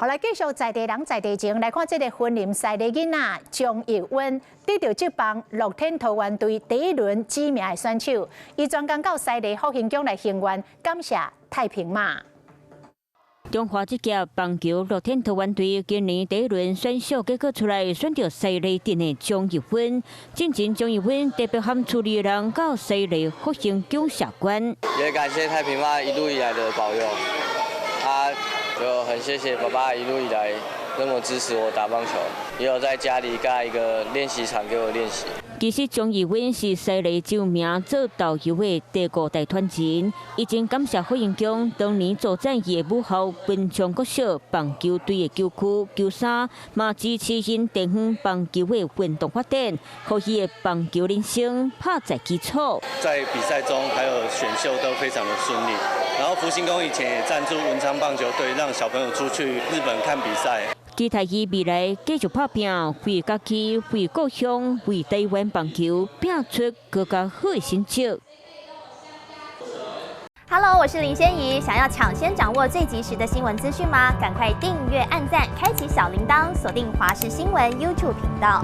好來繼續在地人在地情來看這个雲林西螺囡仔張逸溫得著職棒樂天桃猿隊第一輪指名的選手，伊專工到西螺福興宮來還願，感謝太平媽。中華職業棒球樂天桃猿隊今年第一輪選秀結果出來，選著西螺鎮的張逸溫。進前張逸溫特別和厝裡的人到西螺福興宮謝願。也感謝太平媽一路以來的保佑，他就很謝謝爸爸一路以來那麼支持我打棒球，也有在家裡蓋一個練習場給我練習。其實張逸溫是西螺知名做豆油的第五代傳人，伊真感謝福興宮當年助贊伊的母校文昌國小棒球隊的球具、球衫，嘛支持𪜶地方棒球的運動發展，予伊的棒球人生拍在基礎。在比賽中還有選秀都非常的順利，然後福興宮以前也贊助文昌棒球隊，讓小朋友出去日本看比賽。期待伊未來繼續拍拼，為家己、為故鄉、為台灣棒球拼出閣較好的成績。 Hello，我是林仙怡，想要搶先掌握最及時的新聞資訊嗎？趕快訂閱、按讚、開啟小鈴鐺，鎖定華視新聞 YouTube 頻道。